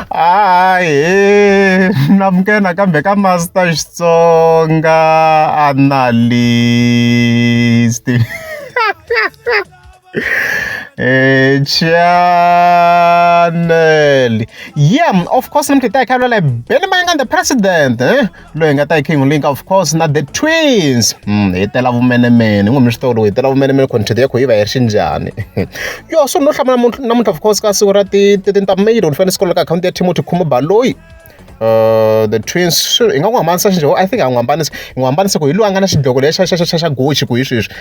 Ahee namukela nakambe ka Master Xitsonga Analyst channel yeah of course namuntlha hi ta hi kha hi vulavula hi Benny Mayengani the president loyi hi nga ta hi kha hi n'wi link of course na the twins hi tela vumenemene n'wi mi swi tiva loko hi tela vumenemene content ya kho yi va yi ri xinjhani yo so no hlamula namuntlha of course ka siku ra ti 13 ta May loko ni fanele ni scroll ka akhawunti ya Timothy Khumo Baloyi the twins swi hi nga n'wi hambanisa xinjhani I think ha n'wi hambanisa hi n'wi hambanisa ku hi loyi a nga na xidloko lexa xa xa xa xa Gucci ku hi sweswi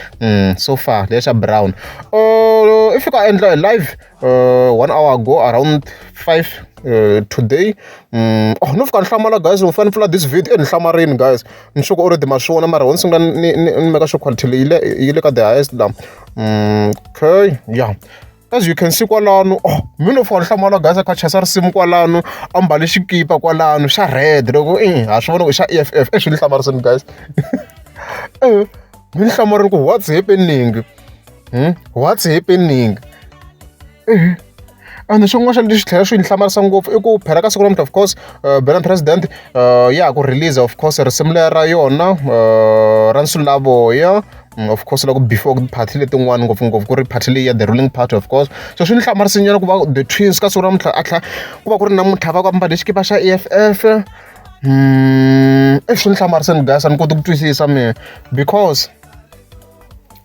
so far lexa xa brown i fika a endla live one hour ago around 5 today oh no fika ni hlamala guys ni fanele ni pfula this video e ni hlamarini guys ni sure ku already ma swi vona mara ho ni sungula ni ni ni meka sure quality leyi le yi le ka the highest la okay yeah as you can see kwalano oh mi no fika ni hlamala guys a kha chasa risimu kwalano a mbale xikipa kwalano xa red loko i ha swi vona ku i xa E_F_F e swi ni hlamarisini guys mi ni hlamarini ku what's happening what's happening ende xin'wana xa lexi tlhela xi ni hlamarisa ngopfu i ku phela ka siku namuntlha of course Benny President ya ha ku release of course risimu leri ra yona ra Nsulavoya of course loko before ti-party letin'wana ngopfungopfu ku ri party leyi ya the ruling party of course so swi ni hlamarise nyana ku va the twins ka siku namuntlha a tlhela ku va ku ri namuntlha va ku ambale xikipa xa E_F_F swi ni hlamarisini guys a ni koti ku twisisa mina because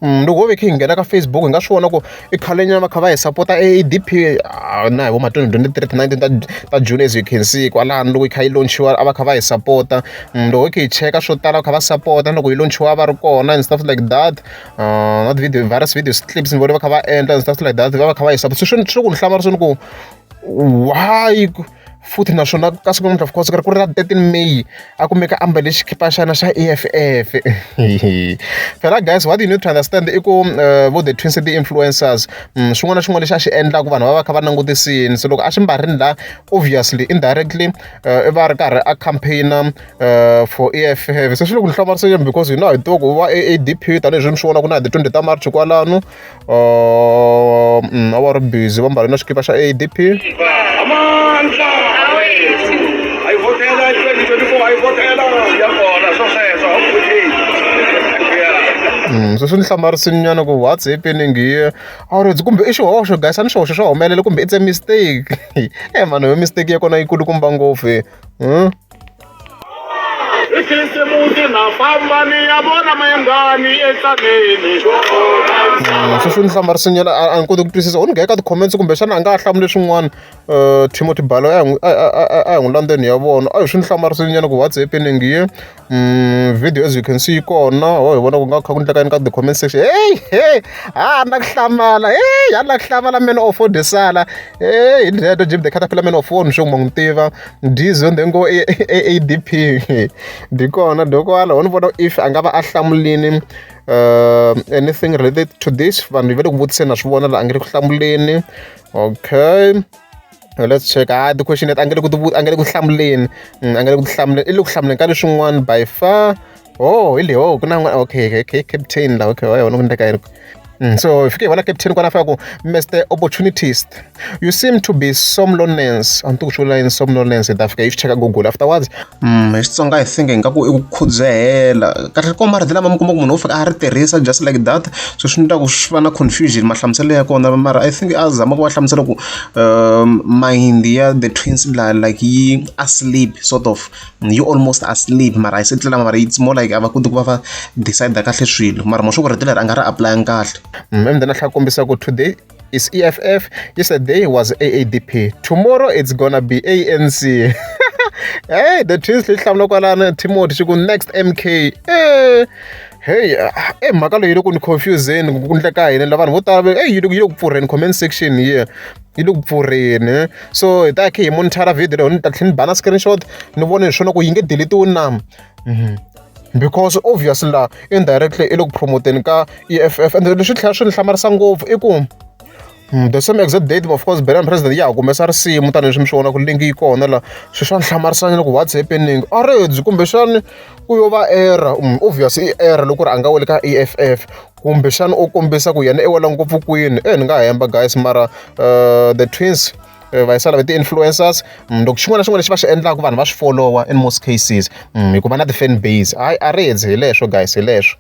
loko ho ve kha hi nghena ka Facebook hi nga swi vona ku i khale nyana va kha va hi sapota A_D_P na hi vo ma 2023 ti-nineteen ta ta June as you can see kwalano loko yi kha yi launch-iwa a va kha va hi sapota loko hi kha hi cheka swo tala va kha va sapota loko yi launch-iwa va ri kona and stuff like that not video various video clips ni vone va kha va endla and stuff like that va va kha va hi sapota so swi swi ku ni hlamarisini ku why futhi naswona ka siku namuntlha of course ku ri ku ri ra 13 May a kumeka a mbale xikipa xa yena xa E_F_F phela guys what you need to understand i ku vo the twins ti-influencers xin'wana na xin'wana lexi a xi endlaka vanhu va va kha va langutisini se loko a xi mbarini la obviously indirectly i va a ri karhi a campaign-a for E_F_F se swi le ku ni hlamariseni because hina hi tiva ku va A_D_P tanihileswi mi swi vonaka na hi ti 20 ta March kwalano a va ri busy va mbale na xikipa xa A_D_P Amandla! Ayi votela 2024 ayi votela ya kona swo sweswo a wu voteli. Se swi ni hlamarisini nyana ku what's happening here a ri kumbe i xihoxo guys a ni xihoxo xo humelela kumbe it's a mistake e mani yo mistake ya kona yi kulukumba ngopfu I khisimusi na famba ni ya vona mayengani eTsaneni. Sweswi ni hlamarisinyana a ni koti ku twisisa u ni nghena ka ti-comments kumbexana a nga ha hlamuli swin'wana Timothy Balo a hi n'wi a hi n'wi landzeni ya vona a hi swi ni hlamarisinyana ku what's happening here video as you can see yi kona ho hi vona ku nga kha ku endleka yini ka the comment section hey hey ha na ku hlamala hey ha na ku hlamala man of disala hey hi leto Jim the Caterpillar man of ni sure ma n'wi tiva Dizo then go A_A_D_P dyi kona dyi kwala ho ni vona if a nga va a hlamulini anything related to this vanhu va le ku vutiseni na swi vona la a nge le ku hlamuleni okay let's check ah the question a nge le ku a nge le ku hlamuleni a nge le ku hlamuleni i le ku hlamuleni ka leswin'wana by far oh hi leyi oh ku na okay okay captain la okay wa yona ku endleka yini so hi fike hi vona captain kwala fika ku Mr Opportunitist you seem to be somnolence a ni tivi ku swi vula yini somnolence hi ta fika hi swi cheka Google afterwards hi Xitsonga I think ingaku i ku khudzehela kahle ko marito lama mi kuma ku munhu wo fika a ri tirhisa just like that so swi endla ku swi va na confusion mahlamuselo ya kona mara I think a zama ku va hlamusela ku mind ya the twins la like yi asleep sort of yi almost asleep mara a yi se tlela mara it's more like a va koti ku va va decide kahle swilo mara mo swa ku rito leri a nga ri apply kahle and then a tlhela a kombisa ku today is EFF yesterday was AADP tomorrow it's gonna be ANC hey the twins leyi hlamula kwalano Timothy xi ku next MK eh hey eh mhaka leyi yi le ku ni confuseni ku endleka yini la vanhu vo tala ey yi le ku pfurheni comment section here yi le ku pfurheni so hi ta kha hi monitor video leyi ni ta tlhela ni ba na screenshot ni vone hi swona ku yi nge delete-iwi na because obviously la indirectly i le ku promoteni ka E_F_F ende leswi tlhela swi ni hlamarisa ngopfu i ku the same exact date of course Benny President ya ha humesa risimu tanihileswi mi swi vonaka link yi kona la swilo swa ni hlamarisanyana ku what's happening a ri kumbexani ku yo va error obviously i error loko ku ri a nga weli ka E_F_F kumbexana u kombisa ku yena i wela ngopfu kwini e ni nga hemba guys mara the twins. Vayisana va ti-influencers, loko xin'wana na xin'wana lexi va xi endlaka vanhu va swi follow-a in most cases, hikuva na ti-fan base. Hayi, a ri hi leswo guys, hi leswo.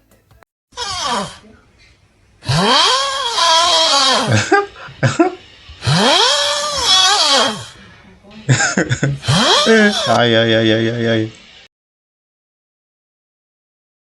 Hayi, hayi, hayi, hayi, hayi.